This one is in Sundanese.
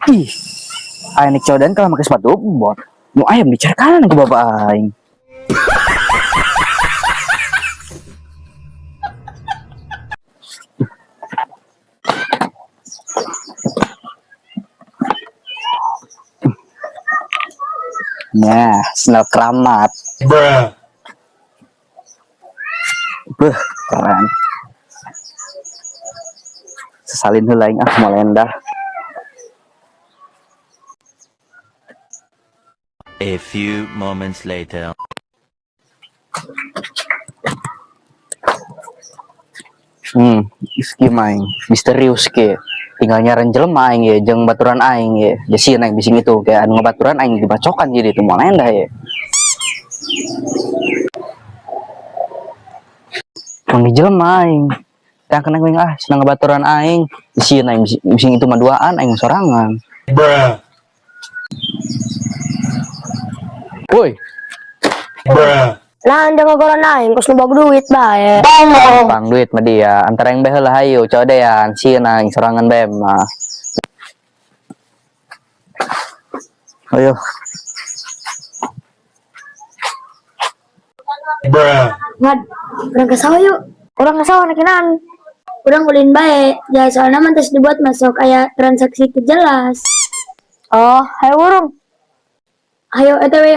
Ih, aing nik codan kalau make sepatu bot. Nu ayam dicerkanan ku bapak aing. Nah, sendal keramat. Bruh. Beuh, keren. Sesalin heula aing ah molendah. A few moments later. Iski main misterius ke. Tinggal nyaran jelema aing ye jeung baturan aing ye. Jadi aing bising itu kayak anu ngabaturan aing dibacokan jadi itu molendah ye. Manggih jelema aing. Tang kena aing ah senang ngabaturan aing. Sieun aing bising itu mah duaan aing sorangan. Bruh. Woi, Bruh. Nah, anda ngogolan aing kos nu duit bae. pang duit mah dia. Antara yang bae heula hayu codean sieun aing sorangan bae mah. Ayo. Bruh. Ngad, urang ke sawah yuk. Urang ke sawah nakinan. Urang ulin bae. Ya soalnya mah tes dibuat masuk aya transaksi teu jelas. Oh, hayu urang. Ayo eta we.